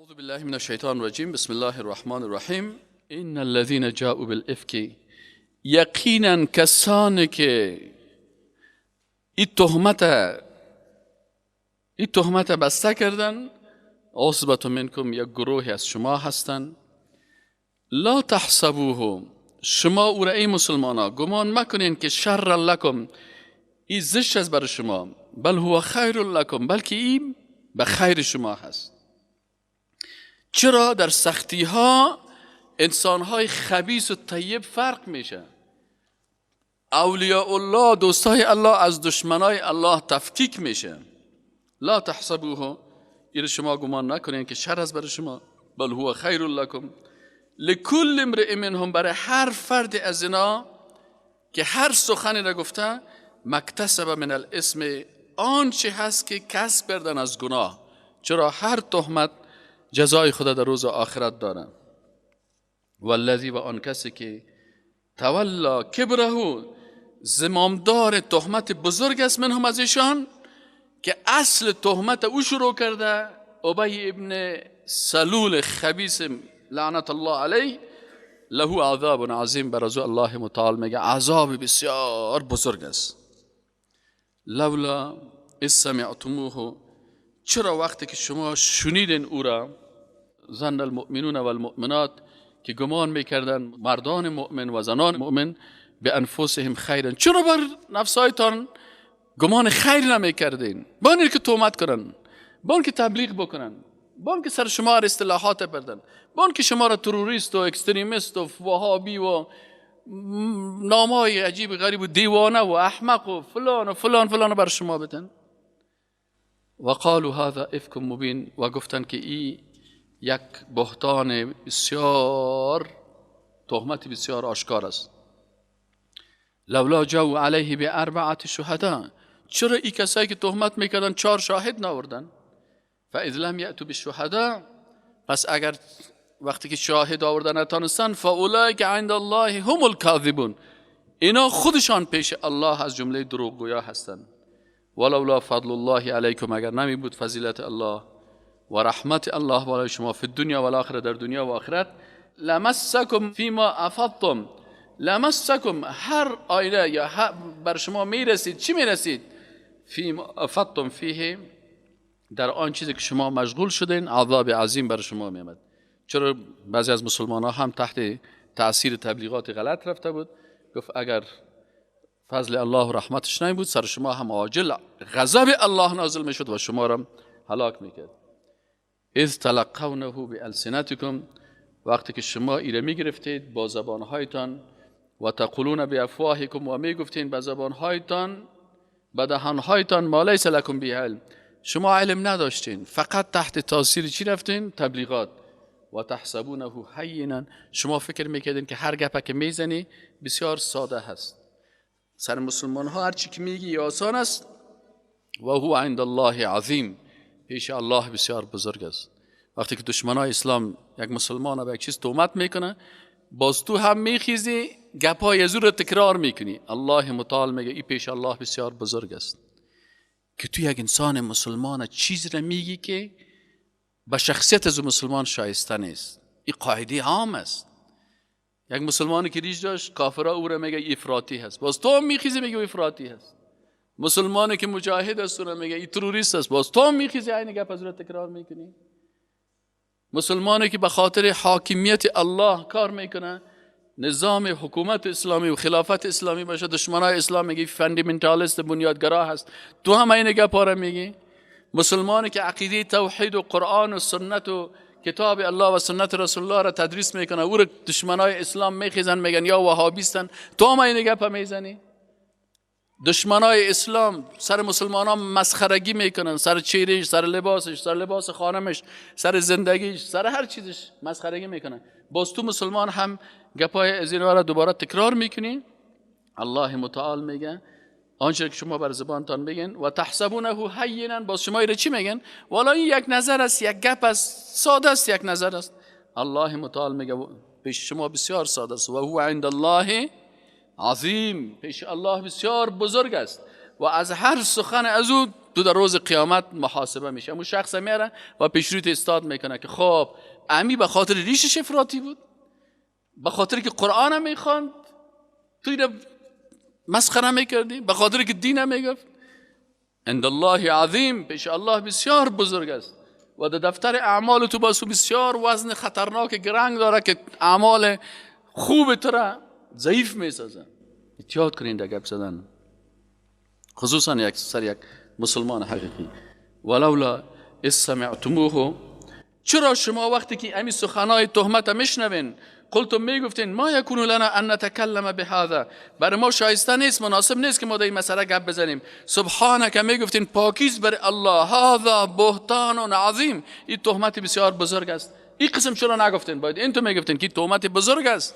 اعوذ بالله من الشیطان الرجیم. بسم الله الرحمن الرحیم. ان الذين جاءوا بالافک، یقینا کسانی که این تهمت بسته کردن، عصبة منکم، یک گروهی از شما هستند. لا تحسبوه، شما او را ای مسلمانا گمان مکنین که شر لکم، این زشت است برای شما، بل هو خیر لکم، بلکه این به خیر شما هست. چرا در سختی ها انسان های خبیث و طیب فرق میشه؟ اولیاء الله، دوستای الله از دشمنای الله تفکیک میشه. لا تحسبوه، این شما گمان نکنین که شر است برای شما، بل هو خیر لکم. لکل امرئ منهم، برای هر فرد از اینا که هر سخنی را گفته، مکتسب من الاسم، آنچه هست که کسب کردن از گناه. چرا هر تهمت جزای خود در روز آخرت داره. والذی، و آن کسی که تولا کبره، زمامدار تهمت بزرگ است، منهم از ایشان، که اصل تهمت او شروع کرده، ابی ابن سلول خبیث لعنت الله علیه، له عذاب عظیم، بر از الله متعال میگه عذاب بسیار بزرگ است. لولا اذ سمعتموه، چرا وقتی که شما شنیدین او را، ظن المؤمنون والمؤمنات، که گمان میکردن مردان مؤمن و زنان مؤمن، به انفسهم خیرا، چرا بر نفسایتان گمان خیر نمیکردین؟ با که تهمت کنن، با که تبلیغ بکنن، با که سر شما اصطلاحات بردن، با که شما را تروریست و extremist و وهابی و نامهای عجیب غریب و دیوانه و احمق و فلان و فلان فلان بر شما بدن. و قالوا هذا افک مبین، و گفتن که ای یک بهتان بسیار، تهمت بسیار آشکار است. لولا جاءوا علیه باربعة شهداء، چرا ای کسایی که تهمت میکردن 4 شاهد ناوردن؟ فاذ لم یأتوا بالشهداء، پس اگر وقتی که شاهد آوردن نتانستن، فاولئک عند الله هم الکاذبون، اینا خودشان پیش الله از جمله دروغگویا هستند. ولولا فضل الله علیکم، اگر نمی بود فضیلت الله و رحمت الله بالای شما، فی الدنیا و الاخره، در دنیا و آخرت، لمسکم فیما افضتم، لمسکم، هر آینه یا بر شما میرسید، چی میرسید؟ فیما افضتم فیه، در آن چیزی که شما مشغول شدین، عذاب عظیم بر شما میامد. چرا بعضی از مسلمان ها هم تحت تاثیر تبلیغات غلط رفته بود، گفت اگر فضل الله و رحمتش نبود سر شما هم عاجل غضب الله نازل میشد و شما را هلاک میکرد. اذ تلقونه بالسنتکم، وقتی که شما ایره میگرفتید با زبانهایتان، و تقولون بافواهکم، و میگفتین با زبانهایتان، با دهانهایتان، ما لیس لکم به علم، شما علم نداشتین، فقط تحت تاثیر چی رفتین؟ تبلیغات. و تحسبونه هینا، شما فکر میکردین که هر گپه که میزنی بسیار ساده هست. سر مسلمان ها هر چی که میگی آسان است. و هو عند الله عظیم، پیش الله بسیار بزرگ است. وقتی که دشمنای اسلام یک مسلمان به یک چیز تهمت میکنه، باز تو هم میخیزی گپای از او رو تکرار میکنی. الله متعال میگه ای پیش الله بسیار بزرگ است که تو یک انسان مسلمان چیز را میگی که به شخصیت از مسلمان شایسته نیست. این قاعده عام است. یک مسلمانی که ریش داشت، کافرها او را میگه افراطی هست، باز تو هم میخیزی میگه افراطی هست. مسلمانی که مجاهد است او را میگه ای تروریست است، باز تو هم میخیزی عین گپ از او را تکرار میکنی. مسلمانی که به خاطر حاکمیت الله کار میکنه، نظام حکومت اسلامی و خلافت اسلامی باشه، دشمنای اسلام میگه fundamentalist بنیادگرا هست، تو هم این گپ را میگی. مسلمانی که عقیده توحید و قرآن و سنت و کتاب الله و سنت رسول الله را تدریس میکنه، او را دشمنای اسلام میخیزن میگن یا وهابیستن، تو هم این گپ میزنی. دشمنای اسلام سر مسلمانان مسخرگی میکنن، سر چهرهش، سر لباسش، سر لباس خانمش، سر زندگیش، سر هر چیزش مسخرگی میکنن، باز تو مسلمان هم گپای از اینا را دوباره تکرار میکنی. الله متعال میگه آنچه که شما بر زبانتان بگن، و تحسبونه هینا، باز شما ایره چی میگن؟ والا این یک نظر است، یک گپ است، ساده است، یک نظر است. الله متعال میگه پیش شما بسیار ساده است. و هو عند الله عظیم، پیش الله بسیار بزرگ است. و از هر سخن از او تو در روز قیامت محاسبه میشه. امو شخص میاره و پیش رویت استاد میکنه که خب امی به خاطر ریشش افراطی بود، به خاطر که قرآن میخواند تو اینو مسخره میکردی، به خاطر که دین میگفت. عند الله عظیم، پیش الله بسیار بزرگ است و در دفتر اعمال تو باسو بسیار وزن خطرناک گرنگ داره که اعمال خوب تو را ضعیف میسازه. احتیاط کنین در گپ زدن، خصوصا یک سر یک مسلمان حقیقی. ولولا اذ سمعتموه، چرا شما وقتی که امی سخنای تهمت میشنوین قلتم میگفتین ما یکون لنا ان نتکلم بهذا، برای ما شایسته نیست، مناسب نیست که ما در این مسئله گپ بزنیم. سبحانک، میگفتین پاکیز بر الله، هذا بهتان عظیم، این تهمت بسیار بزرگ است. این قسم چرا نگفتین؟ باید این تو میگفتین که تهمت بزرگ است.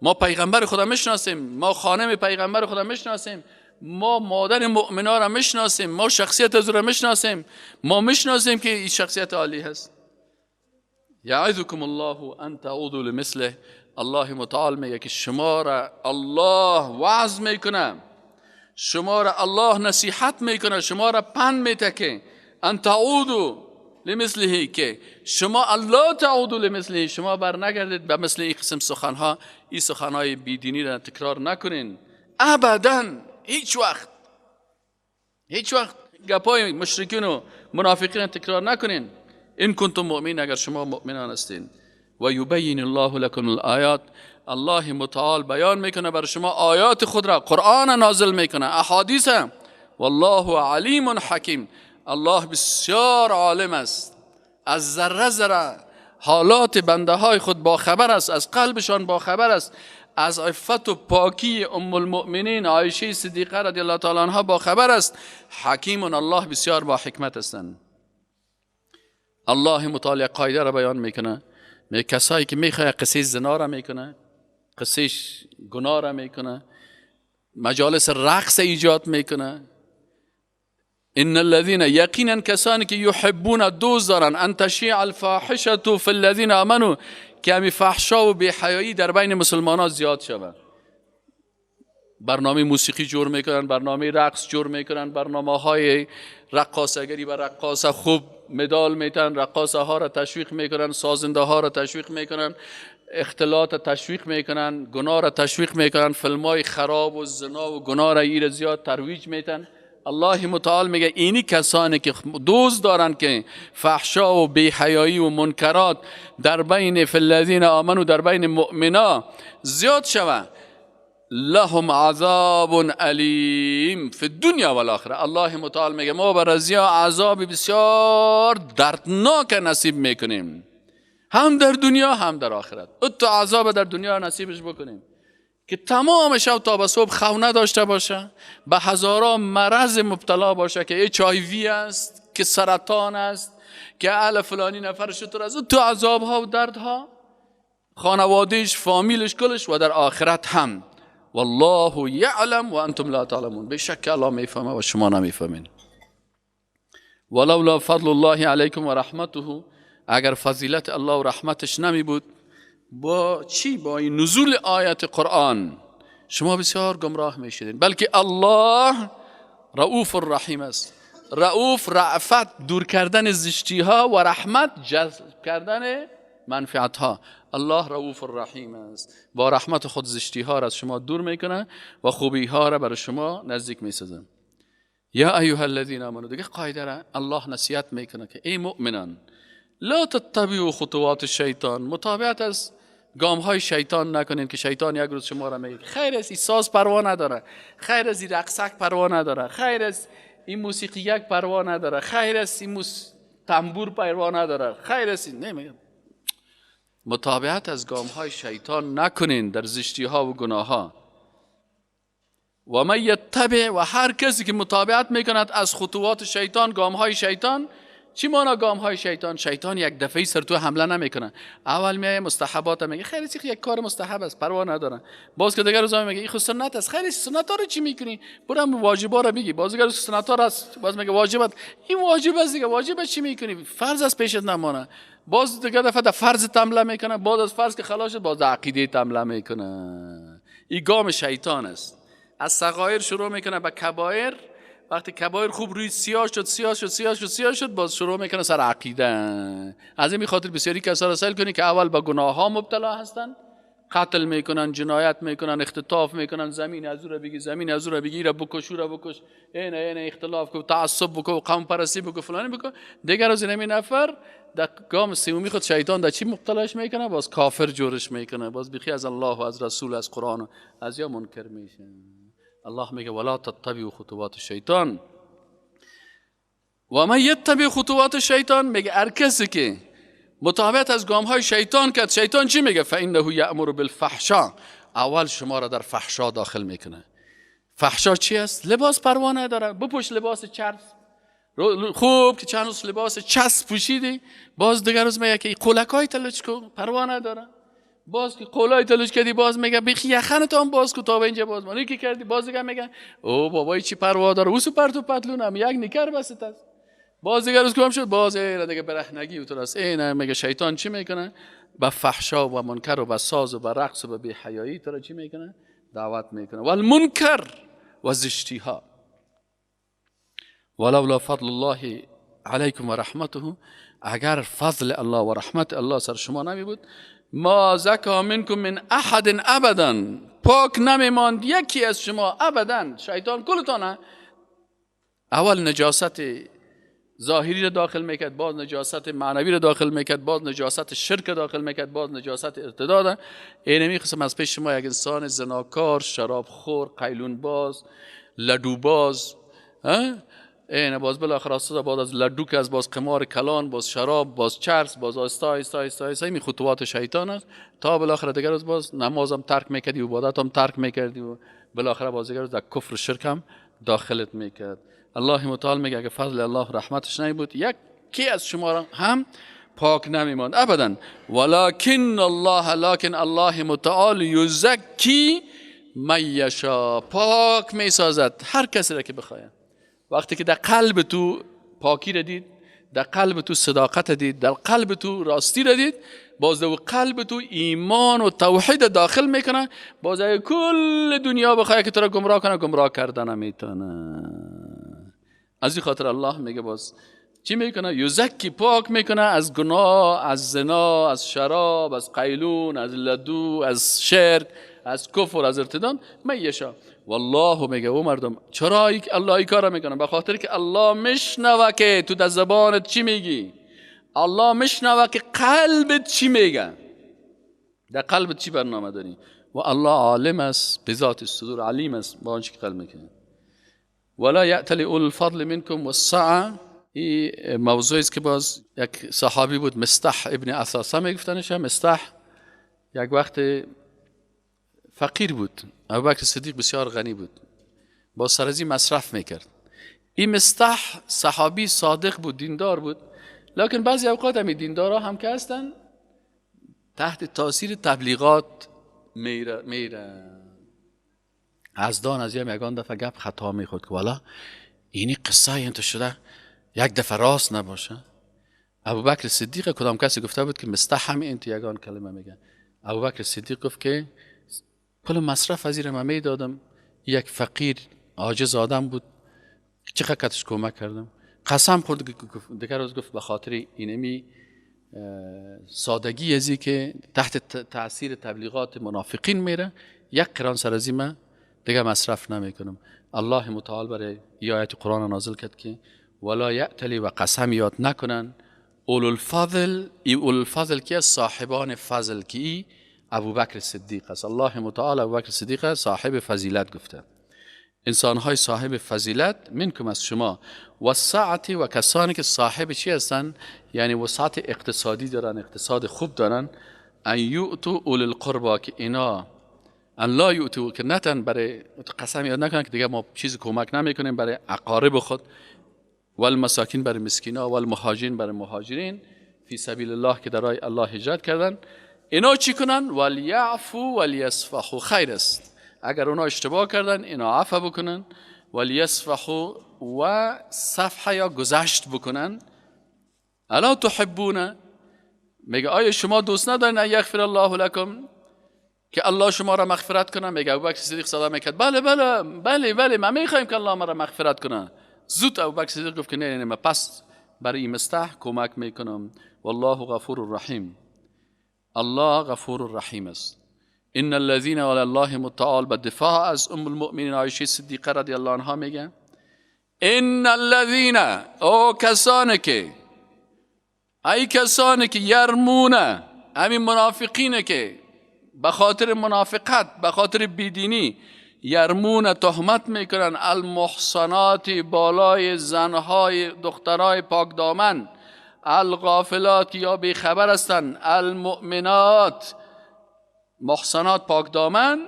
ما پیغمبر خدا میشناسیم، ما خانم پیغمبر خدا میشناسیم، ما مادر مؤمنا را میشناسیم، ما شخصیت از را میشناسیم، ما میشناسیم که این شخصیت عالی هست. یعظکم الله ان تعودوا لمثله، الله متعال میگه که شما را الله وعظ میکنه، شما را الله نصیحت میکنه، شما را پند میده که ان تعودوا لمثله، که شما الله تعودوا لمثله، شما بر نگردید به مثل این قسم سخنها، این سخنهای بیدینی را تکرار نکنین ابدا، هیچ وقت، هیچ وقت گپای مشرکین و منافقین تکرار نکنین. این کنتم مؤمن، اگر شما مؤمنان هستین. و یبین الله لکم الآیات، الله متعال بیان میکنه بر شما آیات خود را، قرآن نازل میکنه، احادیث. والله علیم حکیم، الله بسیار عالم است، از ذره ذره حالات بنده های خود باخبر است، از قلبشان باخبر است، از عفت و پاکی ام المؤمنین عایشه صدیقه رضی الله تعالی عنها باخبر است. حکیم الله بسیار با حکمت هستند. الله متعال قاعده را بیان میکنه، می کسایی که میخواد قصه زنا را میکنه، قصه گناه را میکنه، مجالس رقص ایجاد میکنه. ان الذين یقینا کسانی که یحبون دوست دارن ان تشیع الفاحشه فی الذین آمنوا، که همی فحشا و بی‌حیایی در بین مسلمانان زیاد شود. برنامه موسیقی جور میکنن، برنامه رقص جور میکنن، برنامه های رقاصگری و رقاصه خوب مدال میتن، رقاصه ها را تشویق میکنن، سازنده ها را تشویق میکنن، اختلاط تشویق میکنن، گناه را تشویق میکنن، فیلم های خراب و زنا و گناه را ایر زیاد ترویج میتن. الله متعال میگه اینی کسانی که دوست دارن که فحشا و بی‌حیایی و منکرات در بین فی الذین آمنوا، در بین مؤمنا زیاد شود، لهم عذاب علیم فی الدنیا والآخره. الله متعال میگه ما بر ازیا عذاب بسیار دردناک نصیب میکنیم، هم در دنیا هم در آخرت. تو عذاب در دنیا نصیبش بکنیم که تمام شب تا به صبح خو نداشته باشه، به هزاران مرض مبتلا باشه که HIV است، که سرطان است، که اهل فلانی نفر شطور است. تو عذاب ها و دردها، خانوادهش، فامیلش، کلش، و در آخرت هم. والله یعلم و انتم لا تعلمون، به شک الله میفهمه و شما نمیفهمین. ولولا فضل الله علیکم و رحمته، اگر فضیلت الله و رحمتش نمی بود، با چی؟ با این نزول آیت قرآن شما بسیار گمراه میشدین. بلکه الله رؤوف الرحیم است. رؤوف، رأفت، دور کردن زشتی ها، و رحمت، جذب کردن منفعت ها. الله رؤوف الرحیم است، با رحمت خود زشتی ها را از شما دور میکنه و خوبی ها را برای شما نزدیک میسازه. یا ایها الذین آمنوا، دیگه قاعده را الله نصیحت میکنه که ای مؤمنان، لا تتبعوا خطوات الشیطان، متابعت از گام های شیطان نکنین که شیطان یک روز شما را میگه خیر است این ساز پروا نداره، خیر است این رقصک پروا نداره، خیر است این موسیقی یک پروا نداره، خیر است این تنبور پروا نداره، خیر است این، نمیگه. متابعت از گام های شیطان نکنین در زشتی ها و گناه ها. و من یتبع، و هر کسی که متابعت میکند از خطوات شیطان، گام های شیطان. چی مانا گام های شیطان؟ شیطان یک دفعه سر تو حمله نمیکنه، اول میای مستحبات میگه خیلی چیز یک کار مستحب است پروا نداره، باز که دیگر روزا میگه این خو سنت است، خیلی سنت ها رو چی میکنی؟ برام واجبا رو میگی، باز دیگر سنت ها است، باز میگه واجبات، این واجب است دیگه، واجب چی میکنی؟ فرض از پیشت نمانه. باز دیگر دفعه در فرض حمله میکنه، باز از فرض که خلاص شد باز در عقیده حمله میکنه. این گام شیطان است. از صغایر شروع میکنه به کبایر، وقتی کبایر خوب روی سیاه شد سیاه شد سیاه شد سیاه شد، باز شروع میکنه سر عقیده. از این خاطر بسیاری کسا را سیل کنی که اول با گناه ها مبتلا هستن، قتل میکنن، جنایت میکنن، اختطاف میکنن، زمین از او را بگی، زمین از او را بگی، را بکش، او را بکش، این اختلاف کو، تعصب بکو، قوم پرستی بکو، فلانی بکو. دیگر از این نفر در گام سومی خود شیطان در چی مبتلاش میکنه؟ باز کافر جورش میکنه، باز بیخی از الله و از رسول از قرآن از یا منکر میشه. الله میگه ولا تتبعوا خطوات الشیطان و من یتبع خطوات الشیطان، میگه هر کسی که متابعت از گام های شیطان کرد، شیطان چی میگه؟ فانه یأمر بالفحشاء، اول شما را در فحشا داخل میکنه. فحشا چی است؟ لباس پروانه داره، بپوش لباس چرس خوب که چند روز لباس چسب پوشیدی، باز دیگر روز میگه که قولکای تلوچ کو، پروانه داره. باز که قولای تلوچ کردی، باز میگه بیخی یخنت هم باز کو تا به اینجا باز مانی که کردی، باز دیگه میگه او بابای چی پروا داره، اوسو پرتو پتلونم یک نیکر بست است. باز دیگه روز کم شد، باز این دیگه برهنگی و است. این میگه شیطان چی میکنه؟ به فحشا و منکر و به ساز و به رقص و به بی‌حیایی تو را چی میکنه؟ دعوت میکنه. والمنکر و زشتی ها. ولولا فضل الله علیکم و رحمته، اگر فضل الله و رحمت الله سر شما نمی بود، ما زکا منکم من احد ابدا، پاک نمیماند یکی از شما ابدا. شیطان کلتانه اول نجاست ظاهری رو داخل میکرد، باز نجاست معنوی رو داخل میکرد، باز نجاست شرک داخل میکرد، باز نجاست ارتداد. اینمی قسم از پیش شما یک انسان زناکار، شرابخور، قیلون باز، لدو باز، این باز بالاخره استاد باز از لدو که از باز قمار کلان، باز شراب، باز چرس، باز آهسته آهسته آهسته آهسته این خطوات شیطان است تا بالاخره دیگر روز باز نمازم ترک میکردی و عبادتم ترک میکردی و بالاخره باز دیگر روز در کفر و شرک هم داخلت میکرد. الله متعال میگه اگه فضل الله رحمتش نبود یکی از شما را هم پاک نمیماند ابدا. ولکن الله، لکن الله متعال یزکی من یشا، پاک میسازد هر کسی را که بخواید. وقتی که در قلب تو پاکی را دید، در قلب تو صداقت دید، در قلب تو راستی را دید، باز در قلب تو ایمان و توحید داخل میکنه، باز اگه کل دنیا بخواد که تو را گمراه کنه، گمراه کردن نمیتونه. از این خاطر الله میگه باز چی میکنه؟ یزکی، پاک میکنه از گناه، از زنا، از شراب، از قیلون، از لدو، از شرک، از کفر، از ارتداد. من یشا. والله میگه او مردم چرا الله این کار میکنه؟ به خاطر که الله میشنوه که تو در زبانت چی میگی، الله میشنوه که قلبت چی میگه، در قلبت چی برنامه داری، و الله عالم است به ذات الصدور، علیم است با آنچه که قلب میکنه. ولا یأتل اولو الفضل منکم والسعة، این موضوعی است که باز یک صحابی بود مستح ابن اثاثه میگفتنش. مستح یک وقت فقیر بود، ابوبکر صدیق بسیار غنی بود، با سرزی مصرف میکرد. این مستح صحابی صادق بود، دیندار بود، لکن بعضی اوقات هم دیندارا هم که هستن تحت تاثیر تبلیغات میره. از دان از یگان دفعه گپ خطا میخورد که والا اینی قصه این تو شده یک دفعه راست نباشه. ابوبکر صدیق کدام کسی گفته بود که مستح هم این تو یگان کلمه میگه. ابوبکر صدیق گفت که پول مصرف از این من میدادم، یک فقیر عاجز آدم بود، چقدر کتش کمک کردم، قسم خورد. دیگر روز گفت به خاطر اینمی سادگی ازی که تحت تاثیر تبلیغات منافقین میره، یک قران سر از من دیگه مصرف نمیکنم. الله متعال برای آیت قرآن نازل کرد که ولا یأتلی، و قسم یاد نکنن اولو الفضل. ای اولو الفضل که صاحبان فضل، که ای ابوبکر صدیق است. الله متعال ابوبکر صدیق صاحب فضیلت گفته. انسانهای صاحب فضیلت منکم از شما، و سعتی، و کسانی که صاحب چی هستن؟ یعنی وسعت اقتصادی دارن، اقتصاد خوب دارن. ان یؤتوا اولی القربا، که اینا ان لا یؤتوا، که نتن برای قسم یاد نکنن که دیگه ما چیز کمک نمیکنیم برای اقارب خود، والمساکین برای مسکینا، والمهاجرین برای مهاجرین، فی سبیل الله که در راه الله هجرت کردن. اینا چی کنن؟ ولیعفو ولیصفحوا، خیر است اگر اونا اشتباه کردن اینا عفو بکنن، ولیصفحوا و صفحه یا گذشت بکنن. الا تحبون، میگه آیا شما دوست ندارین ان یغفر الله لکم، که الله شما را مغفرت کنه؟ میگه ابوبکر صدیق صدا میکرد بله بله بله بله، من میخوایم که الله مرا مغفرت کنه. زود ابوبکر صدیق گفت که نه نه، من پس برای این مستح کمک میکنم. والله غفور رحیم، الله غفور رحیم است. ان الذين علی الله متعال به دفاع از ام المؤمنین عایشه صدیقه رضی الله عنها میگه ان الذين، او کسانی که، ای کسانی که یرمونه، همین منافقینه که به خاطر منافقت، به خاطر بیدینی، یرمون تهمت میکنن المحصنات بالای زنهای دخترای پاک دامن، الغافلات یا بیخبر هستن، المؤمنات، محصنات پاک دامن،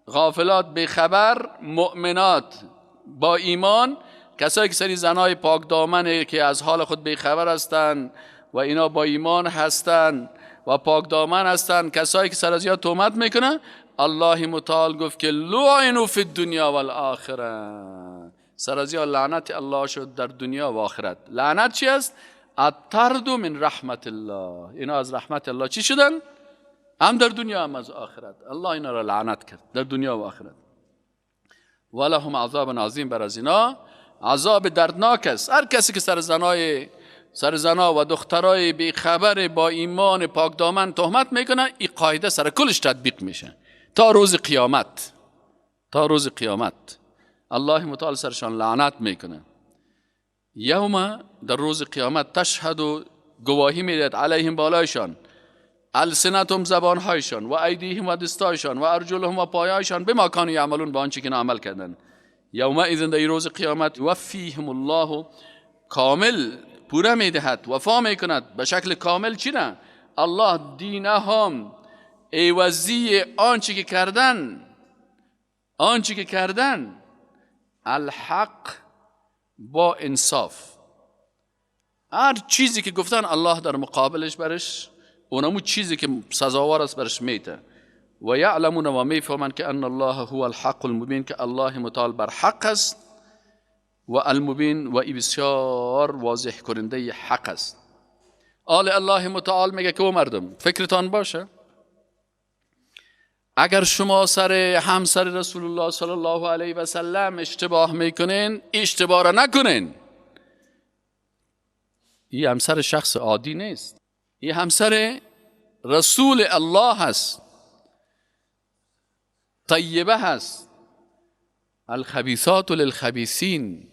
غافلات بیخبر، مؤمنات با ایمان، کسایی که سری زنای پاک دامن که از حال خود بیخبر هستن و اینا با ایمان هستن و پاک دامن هستن، کسایی که سر از یا تهمت میکنن، الله متعال گفت که لعنوا فی الدنیا والآخره، سر از یا لعنت الله شد در دنیا و آخرت. لعنت چی است؟ الطرد من رحمت الله. اینا از رحمت الله چی شدن؟ هم در دنیا هم از آخرت. الله اینا را لعنت کرد در دنیا و آخرت. ولهم عذاب عظیم، بر از اینا عذاب دردناک است. هر کسی که سر زنا و دخترای بیخبر با ایمان پاک دامن تهمت میکنه، این قاعده سر کلش تطبیق میشه تا روز قیامت. تا روز قیامت الله متعال سرشان لعنت میکنه. یوم، در روز قیامت، تشهد گواهی میدهد علیهم بالایشان، السنتهم زبانهایشان، و ایدیهم و دستایشان، و ارجلهم و پایایشان، بما کانوا یعملون، با آنچه که عمل کردن. یومئذ، در روز قیامت، یوفیهم الله، کامل پوره میدهد، وفا میکند به شکل کامل. چی نه؟ الله دینهم، عوضی آنچه که کردن، آنچه که کردن، الحق با انصاف. هر چیزی که گفتن الله در مقابلش برش اونمو چیزی که سزاوار است برش میته. و یعلمون و میفهمند که ان الله هو الحق المبین، که الله متعال بر حق است و المبین و ای بسیار واضح کننده حق است. آل الله متعال میگه که او مردم فکرتان باشه، اگر شما سر همسر رسول الله صلی الله علیه و سلم اشتباه میکنین، اشتباه را نکنین. این همسر شخص عادی نیست، این همسر رسول الله هست، طیبه هست. الخبیثات للخبیثین،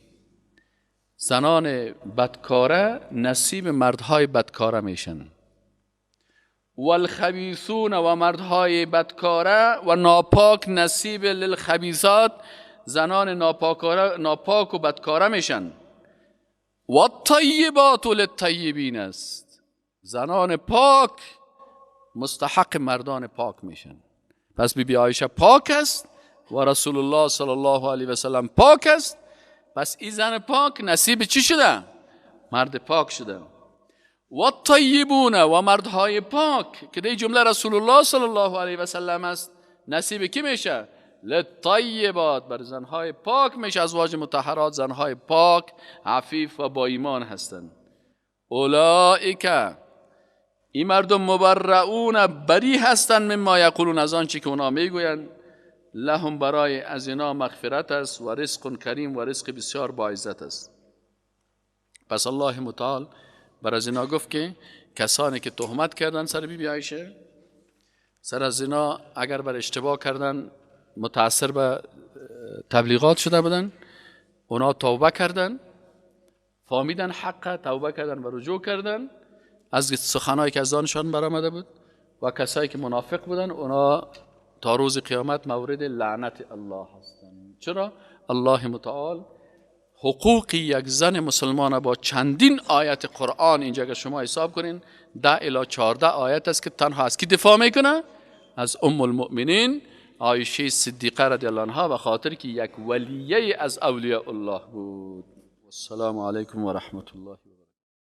زنان بدکاره نصیب مردهای بدکاره میشن، والخبیثون و مردهای بدکاره و ناپاک نصیب للخبیثات، زنان ناپاک و بدکاره میشن. و الطیبات للطیبین است، زنان پاک مستحق مردان پاک میشن. پس بی بی عایشه پاک است و رسول الله صلی الله علیه و سلم پاک است. پس این زن پاک نصیب چی شده؟ مرد پاک شده. و الطیبون و مردهای پاک که در جمله رسول الله صلی الله علیه و سلم است، نصیب کی میشه؟ للطیبات، بر زنهای پاک میشه. ازواج مطهرات زنهای پاک، عفیف و با ایمان هستند. اولئک، این مردم مبرئون، بری هستند، مما یقولون، از آنچه که اونا میگویند. لهم، برای از اینا مغفرت است، و رزق کریم، و رزق بسیار با عزت است. پس الله متعال بر از اینا گفت که کسانی که تهمت کردن سر بی بی عایشه، سر از اینا اگر بر اشتباه کردن، متاثر به تبلیغات شده بودن، اونا توبه کردن، فهمیدن حق، توبه کردن و رجوع کردن از سخنایی که از آنشان برآمده بود. و کسایی که منافق بودن، اونا تا روز قیامت مورد لعنت الله هستند. چرا؟ الله متعال حقوق یک زن مسلمان با چندین آیت قرآن، اینجا اگر شما حساب کنین 10 الی 14 آیت است که تنها از کی دفاع میکنه؟ از ام المؤمنین عایشه صدیقه رضی الله عنها، به خاطر که یک ولیه از اولیاء الله بود. السلام علیکم و رحمت الله.